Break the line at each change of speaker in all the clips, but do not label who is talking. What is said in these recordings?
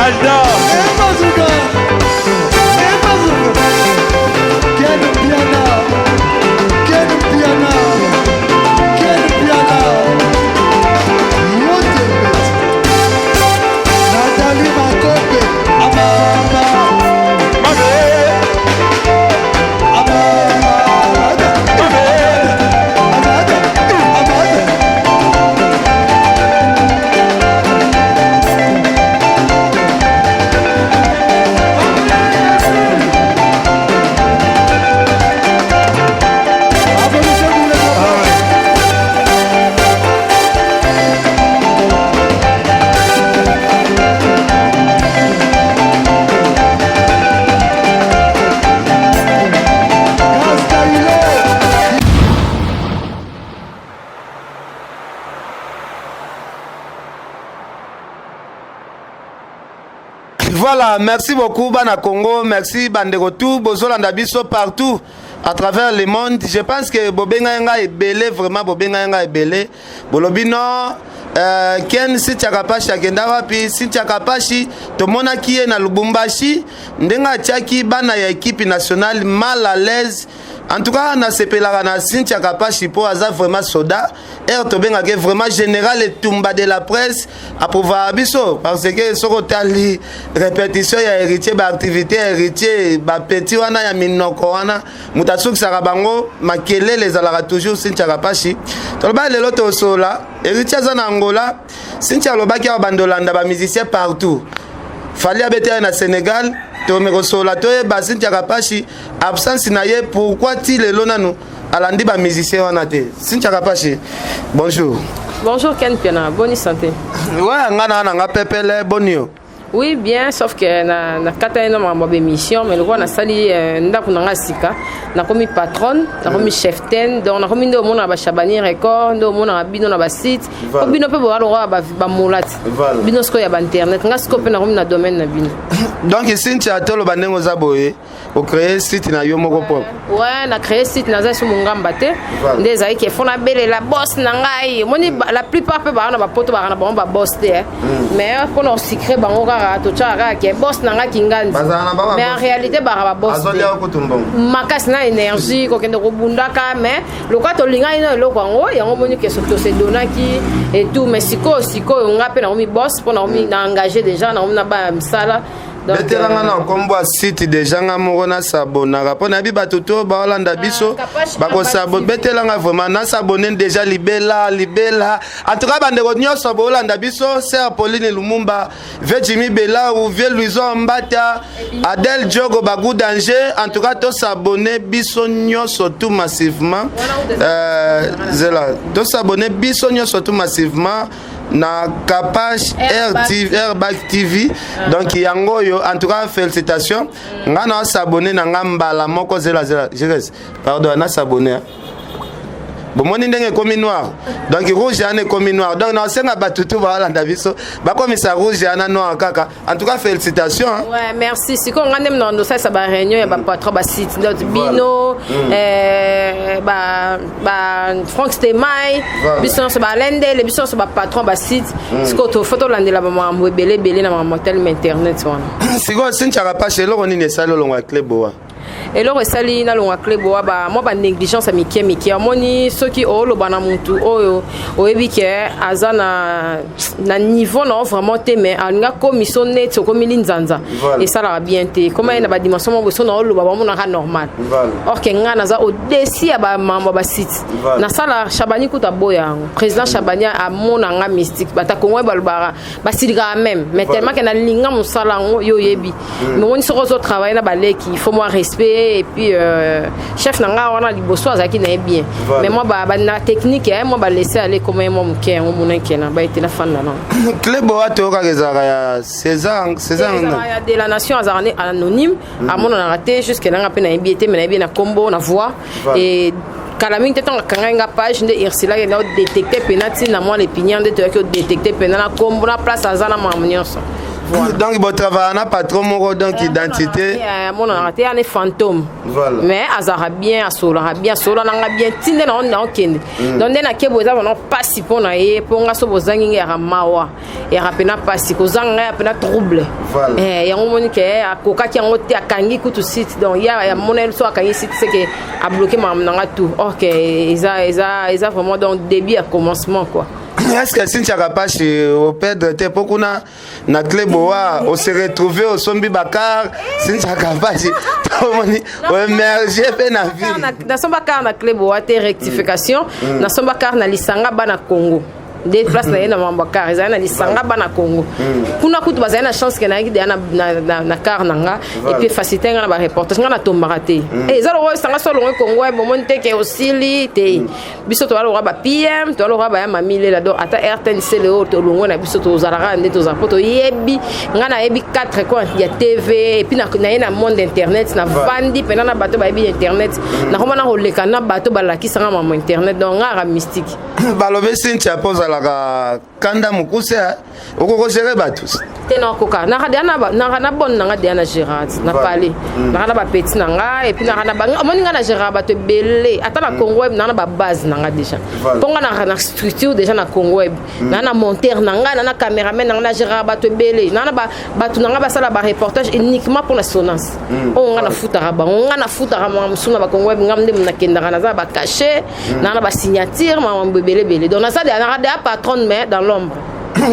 Aldo.
Voilà, merci beaucoup Bana Congo, merci bandeko tout bozolanda biso partout à travers le monde. Je pense que bobenga nga ebele vraiment bobenga nga ebele. Bolobi non Ken Cynthia Kapashi akenda wapi? Cynthia Kapashi tomonaki ye na Lubumbashi ndenge atiaki bana ya équipe nationale mal à l'aise. En tout cas nasepelaka na Cynthia Kapashi po aza vraiment soda. Air tobengaki vraiment général etumba de la presse approuvaka biso parce que soki otali répétition ya héritier, baactivité ya héritier, bapeti wana ya minoko wana moto asukisaka bango makelele ezalaka toujours Cynthia Kapashi. Toloba lelo tosola héritier aza na Angola. Cynthia alobaki awa bandolanda bamusicien partout, Fally abeti na Sénégal. Tome kosola toyeba Cynthia Kapashi absence na ye, pourquoi ti lelo nanu alandi bamusicien wana te. Cynthia Kapashi, bonjour.
Bonjour Ken Piana, bonne santé.
Ouais, nga na nga pepele, boni yo?
Oui, bien, sauf que na kata ino makambo ya émission, mais lokola nasali ndako na nga sika, nakomi patronne, nakomi chef ten, donc nakomi nde omonaka bachabani record, nde omonaka bino na basite, po bino mpe boza lokola bamolati. Bino sikoyo ya bainternet, nga sikoyo mpe nakomi na domaine na bino.
Donc Cynthia, toloba ndenge oza boye, ocréer site na yo moko propre?
Ouais, na créé site, naza so mongamba te. Nde ezalaki efo nabelela boss na ngai. Omoni, la plupart mpe baa na bapoto, baka na bango baboss te, mais mpona osikre bango kaka totyaka kaka ke boss na ngai kingandi, mais en réalité baka baboss te. Makasi na énergie kokende kobundaka, mais lokola tolingaki na eloko yango, yango omoni ke tosedonaki et tout. Mais sikoyo sikoyo nga mpe nakomi boss, mpo nakomi na engagé déjà, nakomi na baya misala.
Betelanga na nkombo ya site déjà, nga moko nasabonaka mpo nayebi bato to baolanda biso bakosabo. Betelanga vraiment, nasabone déjà libela libela. En tout cas bandeko nyonso boolanda biso, sœur Pauline Lumumba, vieux Jimmy Belau, vieux Louison Mbata, Adèle Diogo, Bagou Danger, en tout cas tosabone biso nyonso tout massivement. Zela, tosabone biso nyonso tout massivement na Kapash RTV, Airback TV. Donc yango oyo, en tout cas félicitations. Nga na s'abonner na nga mbala moko. Zela, zela, Jires, pardon, na s'abonner. Bomoni ndenge ekomi noir, donc rouge wana ekomi noir. Donc naosenga bato tu baolanda biso bakomisa rouge wana noir kaka. En tout cas félicitations, hein.
Ouais, merci. Sikoyo nga nde na osalisa baréunion ya bapatron basite, donc bino ba Frank Stemai, biso nyonso balendele, biso nyonso bapatron basite. Sikoyo tofo tolandela bamakambo ebele ebele na makambo telema internet wana.
Sikoyo Cynthia Kapashi, eloko nini esali olongwa Cleboa?
Eloko esali nalongwa Cleboa, ba mwa banégligence ya mike mike. Omoni, soki oloba na mutu oyo oyebi ke aza na niveau na yo vraiment te, mais alingi akomi so neti okomili nzanza, esalaka bien te. Koma ye na badimension moko so na oloba, bamonaka normal, or ke ngai naza au-dessus ya bamambo ya basite. Nasala Chabani kuta boya yango, président Chabani amona nga mystique. Bata Kongo balobaka, basilikaka même, mais tellement ke nalinga mosala yango, yo oyebi. Mais omoni, soki ozotravaille na baleki, il faut moi respect. Et puis chef na nga wana liboso azalaki na ye bien, mais moi na technique moi balaisser aller koma ye mwa moke. Yango monaki na baete nafanda na
Cleboa toyokaka ezalaka ya César, César?
Ya de la nation, azalaka ne anonyme, amonanaka te. Jusque nanga mpe nayebi ye te, mais nayebi ye na nkombo, na voix. Et kala mingi te, ntango akangai nga page, nde Ursula akenda odétecte mpena ntina mwa lepinière, nde toyaki odétecte mpena na nkombo, na place aza, na makambo nyonso. Voilà.
Donc botravailla na patron moko, donc identité.
Amonanaka te, ane fantôme.
Voilà.
Mais azalaka bien, asololaka bien, asolola nanga bien ti nde na okende. Donc nde nakebo eza vraiment mpasi mpo na ye, mpo nga so bozangi nga yaka mawa, yaka mpena mpasi kozanga ngai, ya mpena trouble.
Voilà.
Yango moni ke akokaki yango te, akangi kutu site. Donc ya amona so akangi site, c'est que abloqué makambo nanga tout. Or que eza vraiment donc début ya commencement, quoi.
Est ce que Cynthia Kapashi operdre te, mpo kuna na Clé Boa ose retrouve, osombi bacar? Cynthia Kapashi, tomoni oémerge mpe na ville.
Nasomba car na Clé Boa te, rectification, nasomba car na Lisanga Bana Congo. Nde place na ye na mambo ya car ezali na Lisanga Bana Congo. Kuna kutu bazali na chance ke nayaki deya na car na nga et puis facilité nga na bareportage. Nga natombaka te. Eza lokola esanga so olongwe Congo, bomoni te ke osili te. Biso toza lokola ba PM, toza lokola baya mamilela. Donc ata RTNC leo tolongwe na biso, tozalaka nde tozala, mpo toyebi. Nga nayebi 4 coin ya TV et puis naye na monde internet, navandi mpena na bato bayebi internet, nakoma na koleka na bato balakisanga mamo internet. Donc nga aka mystique.
Balobi Cynthia, mpo ozalaka kanda mokuse, okokogérer bato?
Te, nakoka. Naka deya naka na bonne nanga deya na gérard na palais, naka na bapeti na nga et puis naka na omoni nga na gérard bato ebele ata na Congo Web, naka na babase na nga déjà, mpo nga naka na structure déjà na Congo Web, naka na monteur na nga, na cameraman na nga, na gérard bato ebele, naka na bato na nga basala bareportage uniquement mpona Sonas oyo nga nafutaka bango. Nga nafutaka makambo mosusu na bacongo Web, nga nde nakendaka, naza na bacachet, naka na basignature, makambo ebelebele. Donc naza naka deya patronne, mais dans l'ombre.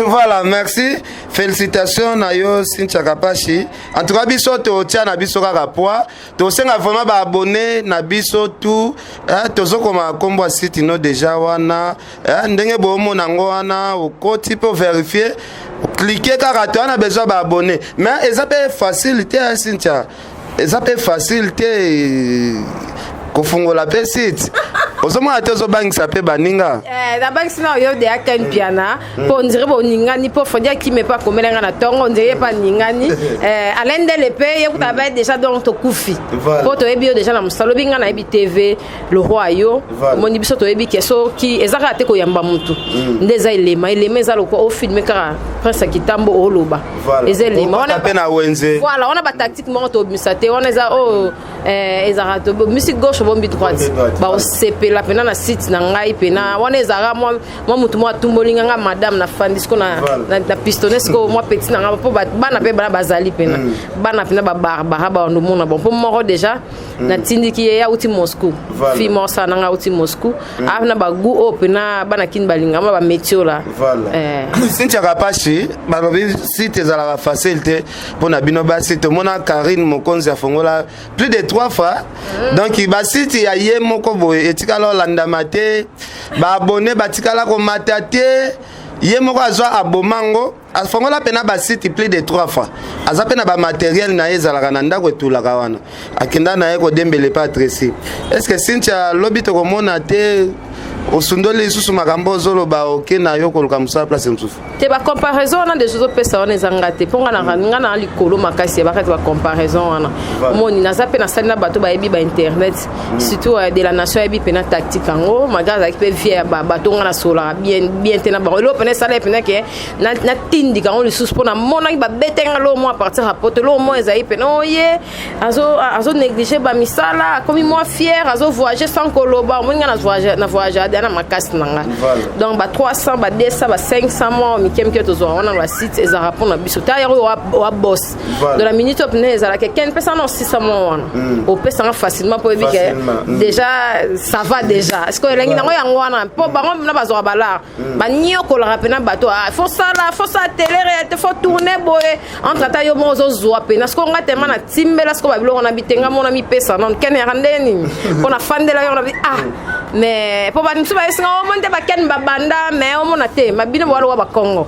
Voilà, merci, félicitations na yo, Cynthia Kapashi. En tout cas, biso totia na biso kaka poids, tosenga vraiment baabonné na biso tout. Tozokoma nkombo ya site no déjà wana, ndenge boomona yango wana, okoti mpe ovérifie, oklike kaka. Toza na besoin baabonné, mais eza mpe facile te. Cynthia, eza mpe facile te kofungola mpe site. Ozomona te, ozobangisa mpe baninga.
Nabangisi na oyo deya Ken Piana, mpo ondire boningani, mpo Fodi akime mpe akomela nga na ntongo, ondire ye mpe aningani. Alain Ndele mpe ye kuta baye déjà, donc tokufi, mpo toyebi yo déjà na mosala. Obi nga nayebi TV le roi yo. Omoni biso toyebi ke soki eza kaka te koyamba motu nde eza elema. Elema eza lokwa ofilme kaka Prince ya Kitambo oloba, eza elema.
Wana mpe na wenze.
Voilà, wana batactique moko tobimisa te. Wana eza oyo ezalaka tobimisi gauche, obombi droite. Baosepela mpena na site na ngai mpena. Wana ezalaka mwa mutu moko atumboli nga, madame nafandi siko na pistonne siko mwa petit na nga, mpo bana mpe bana bazali mpena, bana mpena babarbara bawando mona bon, mpo moko déjà natindiki ye, auti Moscou. Fille moko asala nanga auti Moscou, aa na bagu oyo mpena bana kini balinga ma bamétio la.
Cynthia Kapashi, balobi site ezalaka facile te mpo na bino basi. Tomona Karine Mokonzi afongola plus de trois fois, donc basite ya ye moko boye etikala olandama te, baabonné batikala komata te. Ye moko azwa aboma ngo, afongola mpena basite plus de trois fois, aza mpe na bamatériel na ye ezalaka na ndako, etulaka wana, akenda na ye kodembele epa Tracy. Est ce que Cynthia, lobi tokomona te osundoli lisusu makambo ozoloba, oke na yo koluka mosala place mosusu?
Te, bacomparaison wana deja ozopesa wana ezanga te, mpo nga na likolo makasi ya bakati. Bacomparaison wana, omoni, naza mpe nasali na bato bayebi bainternet, surtout de la nation ayebi mpena tactique yango, malgré azalaki mpe vie ya bato nga nasolaka bien bien te na bango. Eloko mpena esala ye mpena ke natindika yango lisusu, mpo namonaki babetenga loo mwa à partir ya poto, loo mwa ezali mpena oye azonéglige bamisala, akomi mwa fier, azovoyage sans koloba. Omoni nga na voyage adeya na makasi na nga. Donc ba 300, ba 200, ba 500 mwa mike mike tozwaka wana na basite ezalaka mpona biso te. Ayako owa boss de la minute oyo mpena ezalaka ken pesa na 600 mwa wana, opesanga facilement, mpo oyebi ke déjà ça va déjà. Est ce que elengi nango yango wana, mpo bango mpena bazwaka balare, baniokolaka mpena bato, faut sala, faut sala télé réalité, faut tourner boye entre ata yo moko ozozwa mpena. Sikoyo nga tema natimbela sikoyo babiloko na bitenga mona mipesa nano kene yaka nde nini mpo nafandela yo na bi. Ah, mais mpo bato mosusu bayesinga omoni te, bakene babanda, mais omona te mabino bowalowa bakongo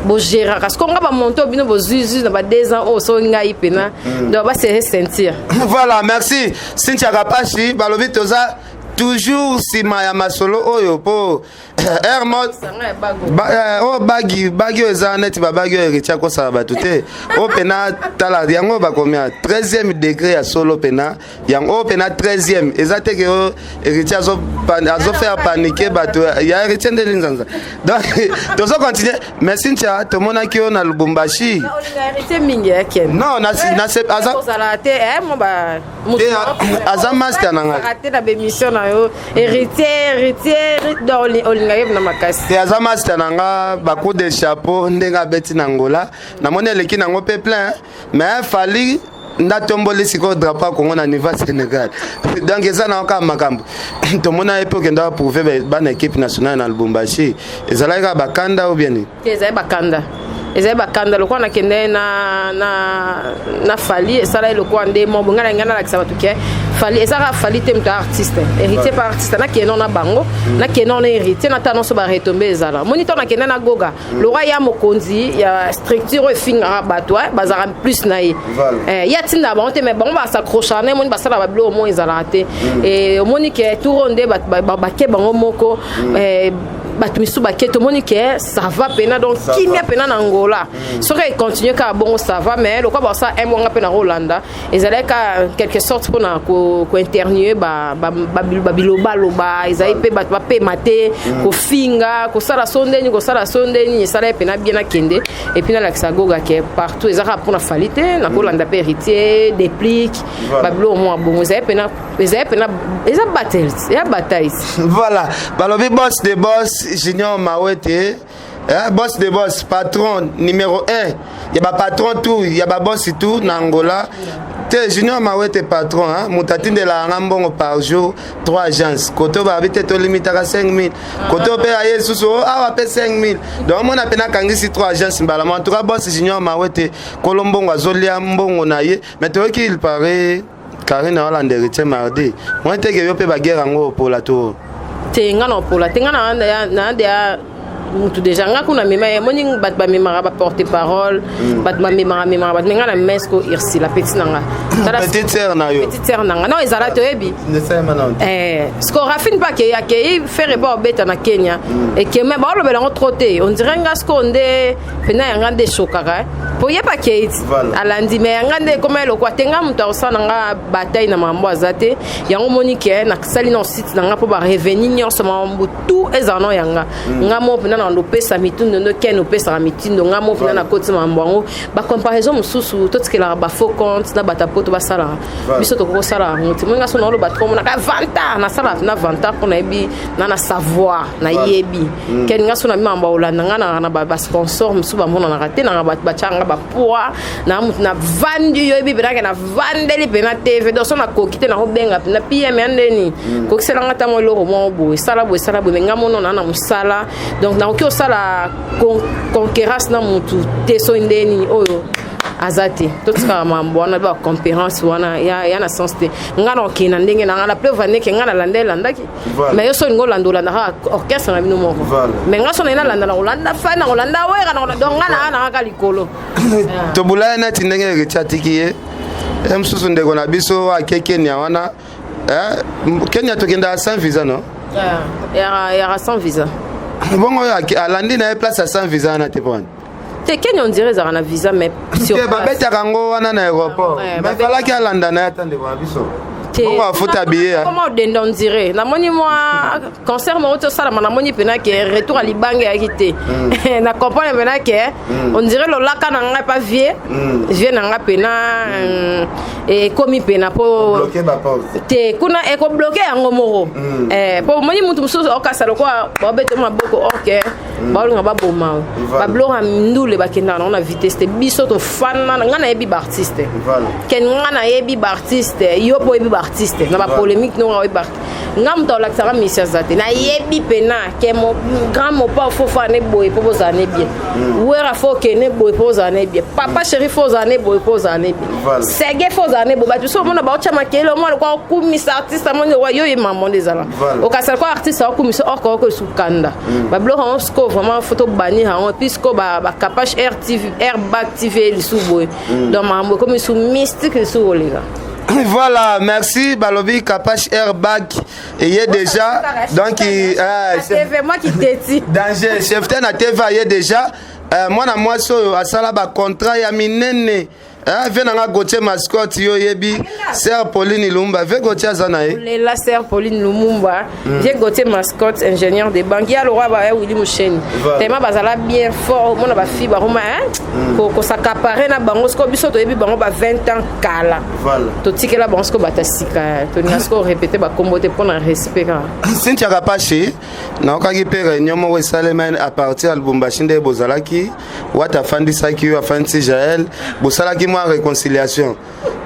bogéraka. Sikoyo nga bamonte oyo bino bozwizwi na ba 2 ans oyo, soki ngai mpena donc baserrer ceinture.
Voilà, merci Cynthia Kapashi. Balobi toza toujours nsima ya masolo oyo mpo Air mo oyo bagi bagi oyo eza neti babagi oyo héritier akosala bato te. Oyo mpena tala yango bakomi ya 13e degré ya solo mpena yango oyo mpena 13e eza te ke oyo héritier azofaire paniquer bato ya héritier nde linzanza. Donc tozo continuer. Mais Cynthia, tomonaki oyo na Lubumbashi.
Héritier mingi ya Ken.
Non, aza
ozala te mo ba
aza master na ngai.
Te, na bémission na yo, héritier, héritier, donc olingaki na makasi.
Te, aza master na nga. Bacoup de chapeau ndenge abeti na Ngola, namoni eleki nango mpe plein. Mais Fally ndatomboli sikoyo drapeau ya Congo na niveau ya Sénégal. Donc eza na kaka makambo tomona ye mpe okenda prouver bana équipe nationale na Lubumbashi. Ezalaki kaka bakanda ou bien nini?
Te, ezali bakanda, ezali bakanda. Lokola nakende na Fally, esala ye lokola nde mo ngai na ngai nalakisa bato ke Fally eza kaka Fally te, moto ya artiste, héritier pa artiste. Nakende na bango, nakende na héritier, natala nyonso baretombées ezala. Moni ntango nakende na Goga, lokwa ya mokonzi ya structure oyo efingaka bato, bazalaka plus na ye, ye atindaka bango te, mais bango bas'accrochaka na ye. Moni basala babiloko mo ezalaka te. Omoni ke tour oyo nde bake bango moko, bato misusu bake. Tomoni ke ça va pena, donc kimia pena na Ngola. Soki econtinue kaka bongo, ça va. Mais lokwa basala un monga mpe na kolanda, ezalaki ka quelque sorte mpona kointervenir babilobaloba. Ezali mpe bato bapema te, kofinga, kosala so ndeni, kosala so ndeni. Esala ye mpena bien. Akende et puis nalakisa Goga ke partout eza kaka mpona Fally te, nakolanda mpe héritier, déplique, babiloko mwa bongo. Ezali pena, ezali pena, eza battle, eza bataille.
Voilà, balobi boss de boss Junior Mawete, eh, boss de boss, patron numéro 1 ya bapatron tout, ya baboss tout na Angola te. Junior Mawete patron, hein? Moto atindelaka nga mbongo par jour, 3 agence kote oyo babi te, tolimitaka 5000 kote oyo mpe aye lisusu awa mpe 5000. Donc omona mpe nakangisi 3 agence mbala mo. En tout cas, boss Junior Mawete, kolo mbongo, azolia mbongo na ye. Mais toyoki, il paraît Karine aolanda héritier mardi. Moi teke yo mpe baguerre yango opola to?
Te, nga na opola te. Nga na deya mutu déjà. Nga kuna mema ye, moni bato bamemaka baporte parole, bato bamemaka memaka bato. Me nga na mema esko Ursula, petit na nga.
Petite sœur na yo.
Petite sœur na nga. Non, ezala toyebi siko Rafine mpe akei, akei faire mpe obeta na Kenya ekeme. Baolobela yango trop te. On dirait nga siko nde mpena yanga nde eshokaka po ye mpe akei ti alandi. Me yanga nde ekoma eloko te. Nga moto akosala na nga bataille na makambo aza te. Yango moni ke nasali na site na nga mpo barevenu nyonso, makambo tout ezala na yanga. Nga mo mpena na opesa mitindo ndo ken opesaka mitindo. Nga mo mpena nakoti makambo yango. Bacomparaison mosusu totikelaka bafaux compte na bato ya poto basalaka, biso tokoki kosala yango te. Moninga so naoloba trop, monaka vantard, nasala na vantard mpo nayebi na savoir, nayebi ken nga so na makambo ya kolanda. Nga na basponsor mosusu bamonanaka te, nanga bato batiaka nga bapoids na motu navandi. Yo yebi mpenake navandeli mpena TV. Donc so nakoki te, nakobenga mpena pm ya ndeni kokiselanga ntango eloko moko boye, esala boye, esala boye. Me nga mono naa na mosala, donc nakoki kosala concurrence na motu te. So ndeni oyo aza te, totikaka makambo wana, bacompérence wana ya na sens te. Nga na okende na ndenge na nga. La preuve andeke nga nalanda, elandaki. Mais yo so olingi olanda, olanda kaka orchestre na bino moko. Mais nga so naye nalanda, na kolanda Fally, na kolanda Wera, donc nga na na kaka likolo.
Tobula ye neti ndenge héritier atiki ye. Ye mosusu ndeko na biso ake Kenya wana. Kenya tokendaka sans visa, non?
Yaka sans visa.
Bongo oyo alandi na ye place ya sans visa wana te mpo wana?
Te, Kenya on dirait ezalaka na visa, mais
sur te, babetaka yango wana na aéroport. Mais falaki alanda na ye ata ndeko na biso. Bongo afuta billet.
Comment odenda? On dirait namoni mwa concert moko ti osalama, namoni mpena ke retour ya libanga eyaki te. Na comprendre mpena ke on dirait lolaka na ngai pa vie, vie na ngai mpena ekomi mpena po te kuna ekobloquer yango moko. Po omoni mutu mosusu okasa lokola babete maboko, ok, baolinga baboma babiloko ya ndule, bakendaka nango na vitesse te. Biso tofanda, ngai nayebi baartiste ken, ngai nayebi baartiste, yo mpo oyebi baartiste na bapolémique nonga oyebi baartiste. Nga moto alakisaka misi aza te. Nayebi pena ke grand mopa fo ne boye mpo bozala ne bien, Wera fo okende boye mpo ozala ne bien, papa chéri fo ozala ne boye mpo ozala ne bien, sege fo ozala ne boye. Bato so omona baotya makele, omona lokwa okumisa artiste, amoni lokwa yo ye mambo nde ezala okasala lokwa artiste aokumisa orka oko esukanda babiloko yango. Siko vraiment fo tobannir yango. Et puis siko bacapage RTV, Airbac TV lisu boye, donc makambo ekomi su mystique lisu koleka.
Voilà, merci. Balobi Kapash Airbag eye déjà. Donc,
TV, moi qui t'ai
danger. Chef na TV aye déjà. Mwana mwasi oyo asala bacontrat ya minene. Ve nanga Gauthier Mascotte, yo oyebi sœur Pauline Lumumba. Ve Gauthier aza na ye.
Lela sœur Pauline Lumumba, vieux Gauthier Mascotte, ingénieur de banque ya lokwa ba Willy Musheni. Tellement bazala bien fort, omona bafille bakoma kos'accaparer na bango. Sikoyo biso toyebi bango ba 20 ans kala. Totikela bango sikoyo bato ya sika. Tolinga sikoyo répéter bakombo te mpona respect kaka.
Cynthia Kapashi, naokaki mpe réunion moko esalema à partir ya Lubumbashi nde bozalaki wata, afandisaki yo, afandisi Jael, bosalaki mwa réconciliation.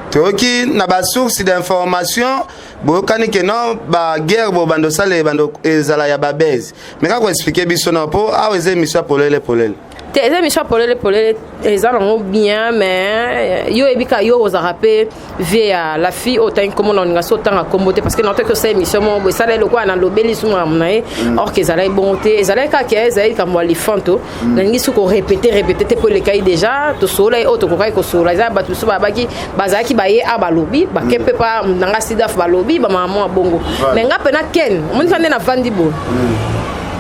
Toyoki na basource d'information boyokani ke non, baguerre bo bando osala bando ezala ya babese. Mais kaka koexpliquer biso na mpo awa eza émission ya polele polele.
Te, eza émission ya polele polele, eza nango bien. Mais yo oyebi kaka, yo ozalaka mpe vie ya la fille oyo otangi nkombo na olinga so otanga nkombo te, parce que naotaki osala émission moko boye, esala eloko nalobeli lisumu makambo na ye, or ke ezalaki bongo te. Ezalaki kaka, ezalaki likambo ya lifanto. Nalingi soki korépéter répéter te mpo elekai déjà. Tosolola ye oyo tokokaki kosolola. Eza bato mosusu babaki bazalaki baye a balobi bake mpe pa nanga sidaf, balobi bamama ya bongo. Mais nga mpena ken omonika nde navandi boye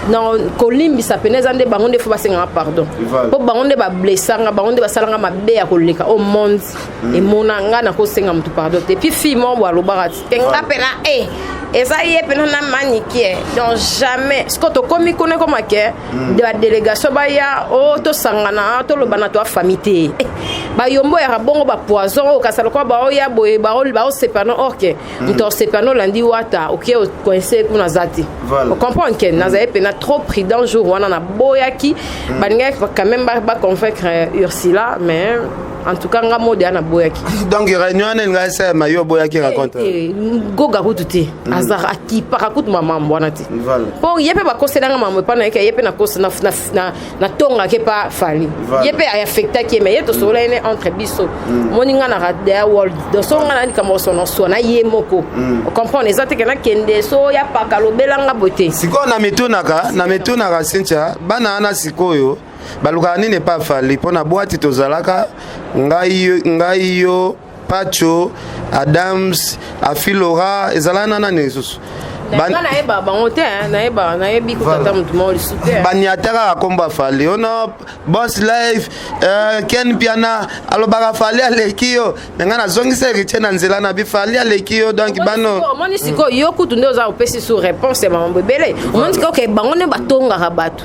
na kolimbisa pene, eza nde bango nde fo basenganga pardon, mpo bango nde bablessanga, bango nde basalanga mabe ya koleka au monde. Emona nga nakosenga motu pardon te. Puis fille moko bo alobaka ti ke nga mpena e eza ye mpena na manike, donc jamais. Siko tokomi kuna, ekoma ke badélégation baya o tosangana, tolobana to afami te. Bayombo oyaka bongo bapoison oyo kasi lokola baoya boye, baosepana, or ke moto osepana olandi wata oke ocoince kuna aza te. Ocomprendre ke nazali mpena trop prudent jour wana, naboyaki. Balingaki quand même baconvaincre Ursula, mais en tout cas nga mode ya naboyaki.
Donc réunion wana elinga esalema, yo oboyaki rencontre?
Goga kutu te, azalaka akipaka kutu mamambo wana te, mpo ye mpe bakoselanga mambo epa na ye, ke ye mpe natongaki epa Fally, ye mpe affectaki ye. Mais ye tosolola ye ne entre biso. Moni nga naka deya world, donc so nga na likambo kosona swa na ye moko, ocomprendre? Eza te ke nakende so ya paka lobelanga boye te.
Sikoyo na mitunaka Cynthia, bana wana sikoyo balukaka nini epa Fally? Mpo na bwati tozalaka ngai, yo, Pacho, Adams, Afilora, ezalaka na nani lisusu?
Nga nayeba bango te, nayeba, nayebi kuta motu moko lisu te.
Baniata kaka nkombo afali ono Boss Life, Ken Piana alobaka Fally aleki yo. Me ngai nazongisa Héritier na nzela na bi Fally aleki yo. Donc bano
Omoni sikoyo, yo kutu nde oza opesi su réponse ya mambo ebele. Omoni sikoyo ke bango nde batongaka bato.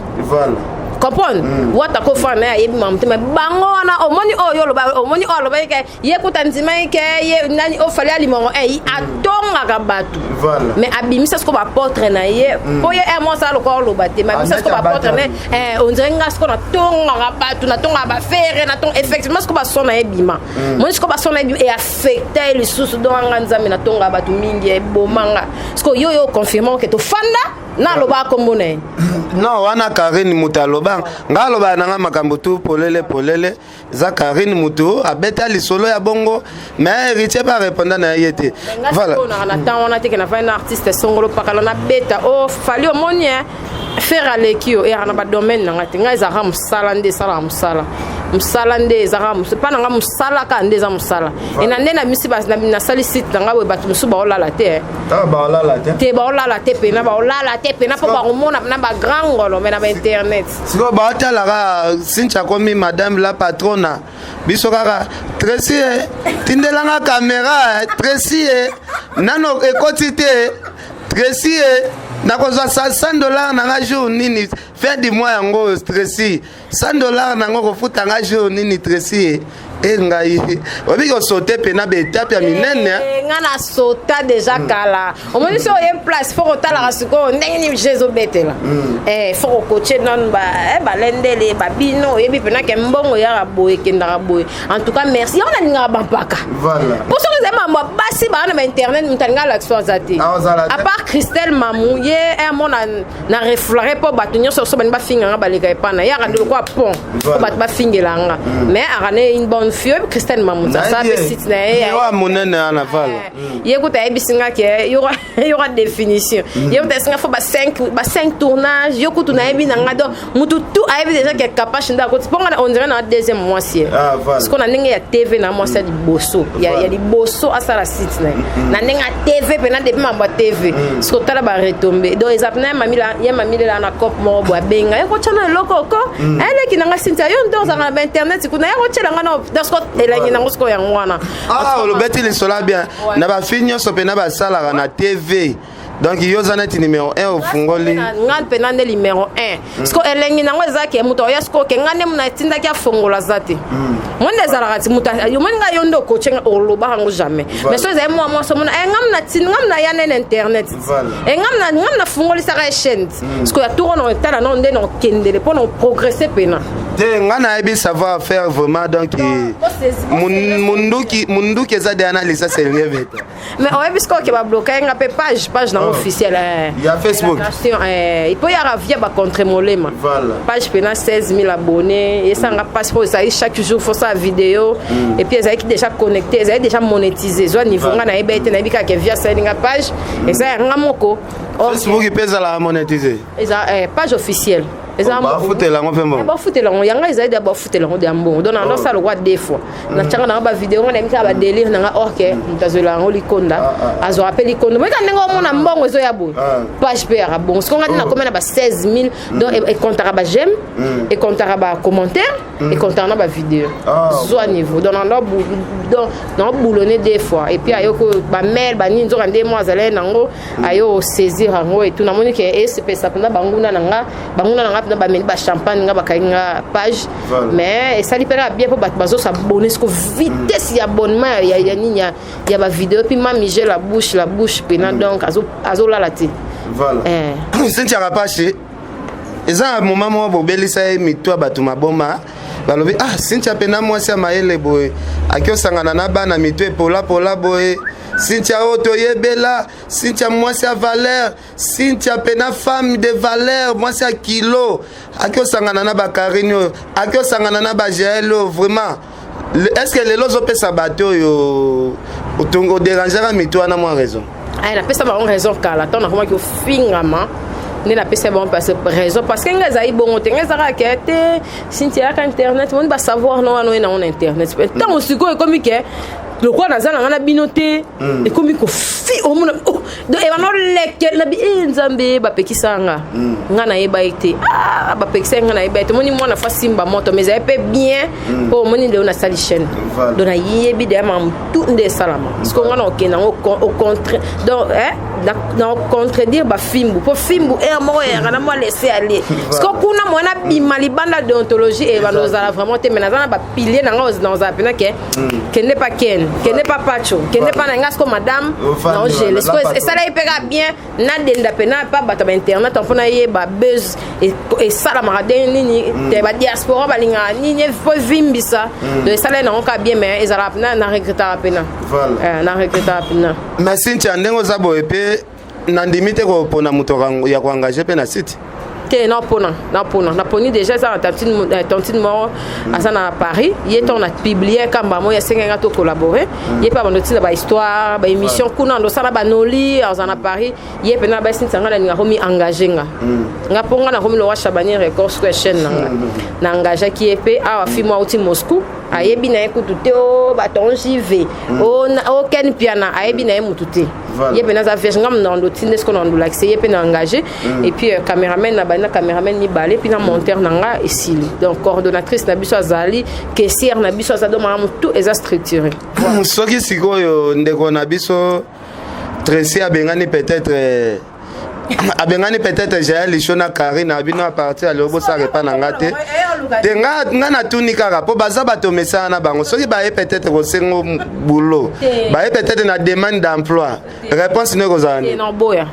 Comprendre wata kofana na ye ayebi makambo te. Me bango wana, omoni oyo oloba, omoni oyo alobaki ke ye kuta ndimaki ke ye nani ofali alimongo atongaka bato. Mais abimisa sikoyo baapôtre na ye, mpo ye moko asala lokola oloba te. Mais abimisa sikoyo baapôtre na ye, on dirait nga sikoyo natongaka bato, natongaka bafere, natonga. Effectivement sikoyo bason na ye bima. Moni sikoyo bason na ye bima, eaffecta ye lisusu. Donc anga Nzambe, natongaka bato mingi, ebomanga. Sikoyo yo yo confirme ke tofanda na alobaka kombo na ye.
Non, wana Karine moto aloba. Nga alobaka nanga makambo tu polele polele. Eza Karine moto abeta lisolo ya bongo, mais Héritier mpe arépondre na ye te.
Voilà na temps wana te ke nafandi na artiste songolo pakala nabeta o Fally. Omoni e faire aleki yo, eyaka na badomaine nanga te. Ngai ezalaka mosala nde esalaka mosala, mosala nde ezalaka mpa na nga, mosala kaka nde eza mosala. E na nde na misi nasali site na ngai boye, bato mosusu baolala te.
Baolala te.
Te, baolala te pena, baolala te pena, mpo bakomona na bagrand ngolo me na bainternet.
Sikoyo baotalaka Cynthia akomi madame la patrona. Biso kaka Tracy e tindelanga caméra, Tracy e nano ekoti te, Tracy e nakozwa 100 $ nanga jour nini, fin du mois yango. Tracy, 100 $ nango kofuta nga jour nini? Tracy e ngai oyebi kosote mpena baétape ya minene.
Nga na sota déjà kala. Omoni so oye place, fo kotalaka sikoyo ndenge nini je ezobetela. Fo kokotie nanu balendele babino. Oyebi mpena ke mbongo eyaka boye, ekendaka boye. En tout cas merci, yango nalingaka bampaka, mpo soki ezali mambo ya basi baa na bainternet, moto alinga alakisa aza te, à part Christelle Mamu. Ye amona na reflare mpo bato nyonso so balingi bafinganga, baleka epa na yaka nde lokola. pont po bato bafingela nga. Mais akana une bonne fille, oyebi Christine Mamutu, asala mpe site na ye.
Oyo monene wana, vala.
Ye kuta ayebisi nga ke yoka définition. Ye kuta ayebisi nga fo ba 5 tournage. Yo kutu nayebi na nga, donc mutu tu ayebi déjà ke Kapache nde akoti mpo nga on dirait na deuxième mwasi ye.
Ah, voilà.
Siko na ndenge ya TV, na mwasi ya liboso ya liboso asala site na ye na ndenge ya TV mpena depuis mambo ya TV. Siko tala baretombées, donc eza mpena ye mamilela na cope moko boye, abenga ye kotya na eloko oko ayeleki nanga Cynthia, yo nde ozalaka na bainternet kuna, ye kotyela nga na. Donc siko elangi nango sikoyo yango wana.
Ah, olobeti lisolo bien. Na bafille nyonso mpena basalaka na TV, donc yo oza neti numéro 1, ofungoli.
Nga mpena nde numéro 1. Siko elengi nango eza ke moto oya siko ke nga nde mona etindaki afongola, aza te mo nde ezalaka ti moto omoni nga, yo nde okotie nga, olobaka yango jamais. Mais so ezali mwa mwasi, omona nga mna tindi, nga mna ya nene internet, nga mna fungolisaka ye chaîne. Siko ya tour na otala nao nde na okendele mpo na oprogresse pena.
Te, nga nayebi savoir faire vraiment, donc munduki munduki eza deya na lisasi elingi beta.
Mais oyebi sikoyo ke babloka ye nga mpe page nango officielle.
Ya Facebook.
Po yaka via bacontre molema. Page mpena 16 000 abonnés, esanga mpasi mpo ezali chaque jour faut sala vidéo et puis ezalaki déjà connecté, ezali déjà monétisé, zwa niveau. Nga nayebi ete nayebi kaka ke via asaleli nga page, eza ya nga moko.
Facebook mpe ezalaka monétisé?
Eza page officielle.
Eza bafutela yango mpe mbongo?
Bafutela yango, yanga ezali de bafutela yango de ya mbongo. Donc nando osala lokwa deux fois, natianga nanga bavideo, nga nayebi kaka badélire nanga, or ke moto azwela yango likonda, azwaka mpe likonda. Moyeka ndenge omona mbongo ezoya boye, page mpe yaka bongo. Siko nga te nakómi na ba 16 000, donc ekontaka baj'aime, ekontaka bacommentaire, ekontaka na bavideo, zwa niveau. Donc nao boulonné deux fois et puis ayoko bamail banini, nzoka nde mo azalaki nango, ayo saisir yango etu. Namoni ke esepesa mpenza banguna na nga, banguna na nga mpenza bameli bachampagne, nga bakangi nga page. Mais esali mpe kaka bien mpo bato bazosabone siko, vitesse ya abonnement ya nini ya bavideo. Puis mamige la bouche, la bouche mpena, donc azolala te.
Voilà. Cynthia Kapache, eza na moment moko bobelisa ye mito ya bato maboma, balobi: "Ah, Cynthia mpena mwasi ya mayele boye, aki osangana na bana mito epolapola boye. Cynthia oyo toyebela, Cynthia mwasi ya valeur, Cynthia mpena femme de valeur, mwasi ya kilo, aki osangana na bakarine oyo, aki osangana na bagl oyo." Vraiment, est ce que lelo ozopesa bato oyo oderangeaka mito wana mwa raison?
Aye, napesa bango raison kala. Ntango nakomaki ofingama nde napesa bango raison, parce que ngai ezali bongo te. Ngai ezalaka ke te Cynthia yaka internet, moni basavoir no wana oye nango na internet. Ntango sikoyo ekomi ke lokola naza na ngai na bino te, ekomi kofi omona ebanda oleke na bi e Nzambe bapekisa nga, nga nayeba ye te. Bapekisa nga, nayeba ye te. Omoni mwana fa simba moto, mais ezali mpe bien mpo omoni lelo nasali chaîne, donc nayebi deya makambo tu nde esalama. Sikoyo nga na okende yango au contre, donc na contredire bafimbu, mpo fimbu ere moko eyaka na mwa laisser aller. Siko kuna mwana bima libanda déontologie ebanda ozala vraiment te. Mais naza na bapilier na nga, na ozala mpena ke kende pa ken, kende pa pacho, kende pa na nga. Siko madame naogele, siko esalaki mpe kaka bien nadenda mpena pa bato ya bainternet mpo nayeba buzz esalamaka ndenge nini te, badiaspora balingaka nini po evimbisa. Donc esalaki nango kaka bien, mais ezalaka mpena na regretaka mpena, na regretaka mpena.
Mais Cynthia, ndenge oza boye mpe, nandimi te kopona moto ya koengage mpe na site.
Te, napona, napona, naponi déjà. Eza na tantine moko aza na Paris. Ye ntango na publie kamba moi, asengai nga tocollabore. Ye mpe abando ntina bahistoire, baémission kuna, ando osala banoli, aza na Paris. Ye mpena basinisa nga, nalinga komi engage nga nga mpo nga nakomi lowa Chabani Record. Siko ya chaîne na nga, na engageaki ye mpe awa. Fi mo auti Moscou, ayebi na ye kutu te. O baton jive o Ken Piana, ayebi na ye mutu te. Ye mpe naza vierge, nga na ndo tinde siko na ndolakise ye mpe na engagé. Et puis cameraman na bandi na cameraman mibale, puis na monteur na nga esili. Donc coordonnatrice na biso azali, caissière na biso aza, donc makambo tout eza structuré.
Soki sikoyo ndeko na biso Tracy abengani, peut-être abengani peut-être Jael Lisho na Karine na bino, à partir ya lelo bosala epa na nga te te. Nga natuni kaka mpo baza bato mesana na bango. Soki baye peut-être kosengo boulot, baye peut-être na demande d'emploi, réponse no ekozala nini?
Naoboya,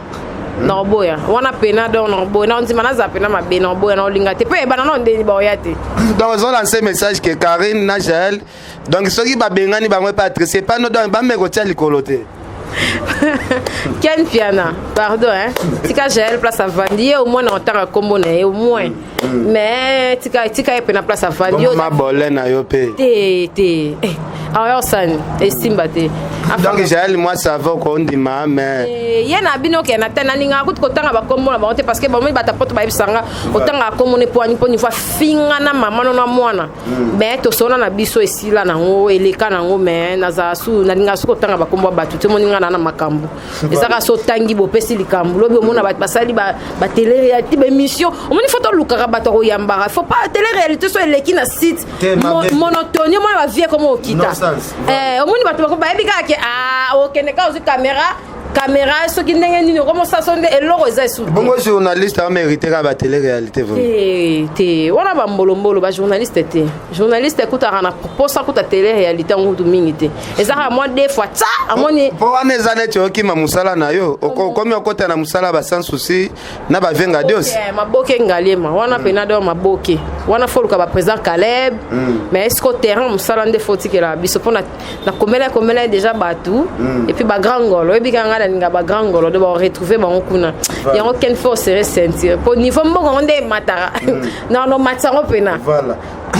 naoboya wana pena. Donc naoboya, na ndima naza pena mabe, naoboya, naolinga te mpo ebana na ndeni baoya te.
Donc ozolancer message ke Karine na Jael, donc soki babengani bango epa Tracy epa no, donc bameka kotia likolo te.
Ken Piana, pardon, hein. Tika Jael place avandi ye, au moins na otanga kombo na ye au moins. Mais tika, tika ye mpe na place avandi.
Yo mabole na yo mpe.
Te, te, awa osani esimba te.
Donc Jael, moi ça va, kondima, mais
ye na bino ke na te, nalingaka kutu kotanga bakombo na bango te, parce que bamoni bato poto bayebisanga otangaka kombo ne po ani, mpo niveau afinga na mama no na mwana. Mais tosona na biso, esila nango, eleka nango. Mais nazala su, nalingaka su kotanga bakombo ya bato te. Omoni nga na na makambo ezaka so otangi, bopesi likambo lobi, omona bato basali batélé réalité, baémission. Omoni, faut tolukaka bato ya koyambaka. Faut pas télé réalité so eleki na site monotonie. Omona bavie komo okita, omoni bato bayebi kaka ke okende kaka, ozwi caméra, caméra soki ndenge nini, okomosala so nde eloko eza esu.
Bongo journaliste amérite kaka batélé réalité?
Te, te, wana bambolombolo, bajournaliste te. Journaliste ekutaka na posa kuta télé réalité yango kutu mingi te, eza kaka mwa deux fois ta amoni.
Mpo wana eza neti okima mosala na yo, okomi okota na mosala ba Sans Souci na bavenga dios.
Maboke ngaliema wana mpena do maboke wana, faut luka baprésident Caleb. Mais est ce que terrain mosala nde faut otikela biso mpo nakomela komela déjà bato et puis bagrand ngolo, oyebi kaka ngai nalinga bagrand ngolo, do baretrouve bango kuna. Yango ken faut serrer ceinture po niveau mboka yango nde emataka na nomatisa yango mpena.
Voilà,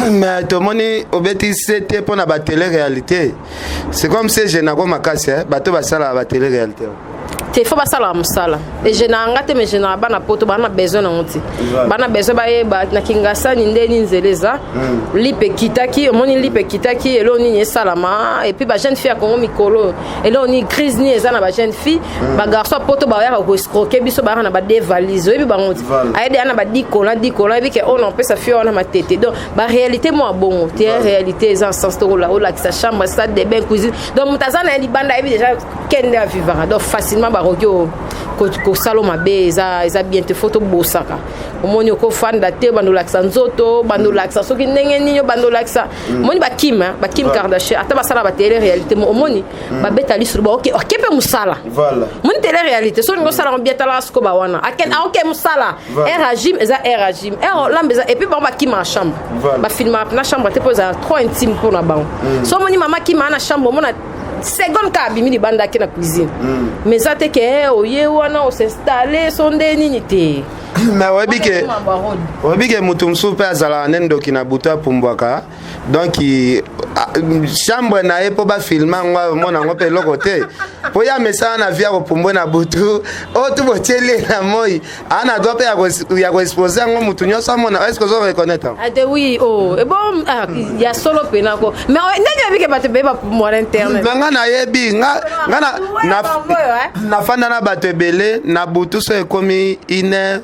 mais tomoni obeti se te mpo na batélé réalité. C'est comme si egenako makasi bato basalaka batélé réalité.
Te, faut basalaka mosala. Egenaka nga te, mais egenaka bana poto, bana besoin nango te, bana besoin bayeba na Kingasani ndeni nzela eza, lipe ekitaki. Omoni, lipe ekitaki, eloko nini esalama. Et puis bajeune fille ya Kongo mikolo, eloko nini, crise nini eza na bajeune fille. Bagarçon ya poto bayaka koescroquer biso, bayaka na bade valise, oyebi bango te, ayede ya na badikola dikola, oyebi ke oyo na opesa fille wana matete. Donc baréalité mo ya bongo te, réalité eza sens te olakisa chambre, salle de bain, cuisine. Donc moto aza na ye libanda ayebi déjà kende avivaka, donc facilement bakoki kosala mabe. Eza bien te, faut tobosaka. Omoni, okofanda te, bando olakisa nzoto, bando olakisa soki ndenge nini, bando olakisa. Omoni bakim, bakim Kardashian, ata basala batélé réalité mo, omoni babeta lisolo, baoke oke mpe mosala. Omoni télé réalité so olingi osala ngo bien, talaka siko bawana aoke mosala ragime, eza ragime lambe eza. Et puis bango bakima chambre, bafilmaka na chambre te mpo ezala trop intime mpona bango. So omoni mama kima na chambre, omona seconde ka abimi libanda, ake na cuisine. Mais eza te ke oye wana os'installe so nde nini te.
Mais oyebi ke motu mosusu mpe azalaka nde ndoki na butu, apumbwaka, donc chambre na ye mpo bafilme yango, amona yango mpe eloko te, mpo ye amesana na vie ya kopumbwe na butu. Oyo tu botieli ye na moi, aa na droit mpe ya koexpose yango, motu nyonso amona. Est ce que ozo reconnaître?
Ate oui, oh ebo ya solo mpena ko, mais ndenge oyebi ke bato ebeye bapumbwa na internet?
Me nga nayebi, nga nafanda na bato ebele na butu, so ekomi une heure,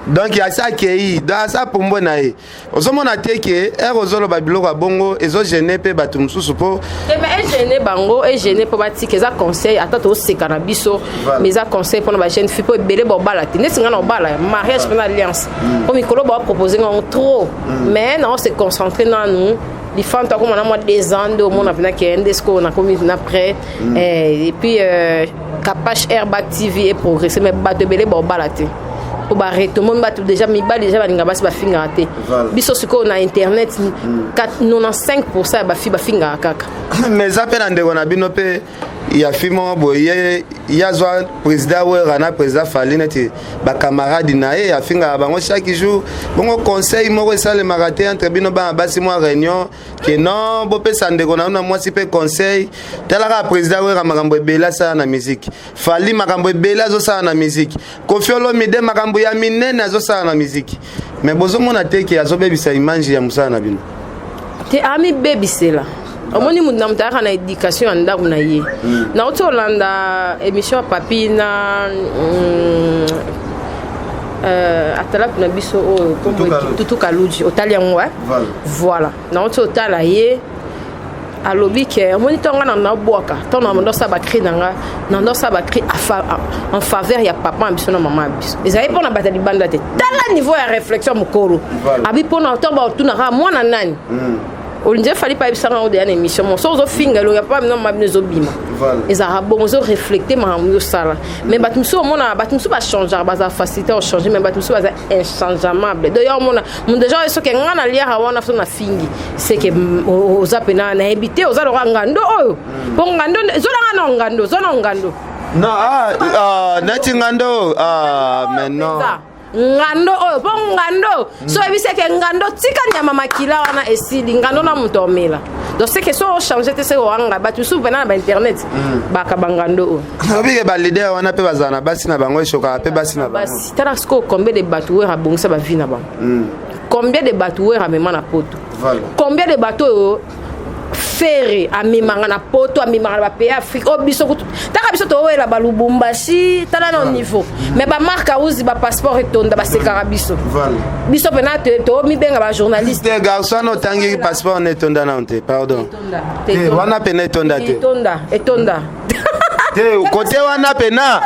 donc asi akei, donc asi apumbwe na ye. Ozomona te ke ere ozoloba biloko ya bongo ezogêner mpe bato mosusu mpo
Te, mais egêner bango, egêner mpo batika. Eza conseil, ata toseka na biso, mais eza conseil mpona bajeune fille, mpo ebele baobala te. Neti nga na obala mariage mpena alliance, mpo mikolo baopropose ngango trop, mais nao se concentre nanu. Lifanta akoma na mwa 2 ans nde omona mpena ke nde sikoyo nakomi na prêt. Et puis Kapache Airbag TV eprogresse, mais bato ebele baobala te po bareto. Omoni bato déjà, mibali déjà balinga basi bafingaka te. Biso sikoyo na internet, 95 ya bafi bafingaka kaka.
Mais eza mpe na ndeko na bino mpe ya fi moko boye, ye azwa président Wera na président Fally neti bacamarade na ye, afingaka bango chaque jour. Bongo conseil moko esalemaka te entre bino bana basi, mwa réunion ke non, bopesa ndeko na yo na mwasi mpe conseil? Talaka président Wera, makambo ebele asala na musique. Fally, makambo ebele azosala na musique. Koffi Olomide, makambo ya minene azosala na musique. Mais bozomona te ke azobebisa image ya mosala na bino?
Te, amibebisela. Omoni, mutu na moto ayaka na éducation ya ndako na ye. Nauti olanda émission ya papi na atalaku na biso oyo, Tutu Kaluji. Otali yango? Voilà, nauti otala ye, alobi ke omoni, ntongo nga na nabwaka, ntongo na ndosala bacri na nga, na ndosala bacri en faveur ya papa na biso na mama ya biso, ezali mpona bato ya libanda te. Tala niveau ya réflexion mokolo abi mpona ntongo batunaka mwana nani. Olingi efali pa yebisanga ngo deya na émission mo, so ozofinga elongi ya papa bino, mama bino, ezobima, ezalaka bongo, ozoreflecte makambo yosala. Mais bato mosusu, omona bato mosusu bachangeaka, bazala facilité ochange, mais bato mosusu baza inchangeable. Donc ya omona moto déjà, soki nga naliaka wana, so nafingi, seke oza mpena nayebi te, oza loka ngando oyo, mpo ngando ezolanga na ngando, oza na ngando.
Non, ah, ah, neti ngando, ah, mais non.
Ngando oyo mpo ngando so oyebisi eke ngando tika nyama makila wana esili ngando na moto omela. Donc c'est que so ochange te, seke oanga bato mosusu mpena na bainternet baka bangando oyo.
Obike baleader wana mpe bazala na basi na bango, eshokaka mpe basi na bango.
Basi, tala sikoyo combien de bato Wera abongisa bavie na bango, combien de bato Wera amema na poto, combien de bato oyo Ferre amemaka na poto, amemaka na bapays Afrique oyo biso kutu. Taka biso towela balubumbashi, tala na niveau, mais bamarke auzi bapasseport etonda, basekaka biso. Biso mpena tomibenga bajournaliste.
Te, garçon wana otangi passeport na etonda nano te, pardon. Te, wana pena etonda te.
Etonda, etonda.
Te, kote wana pena,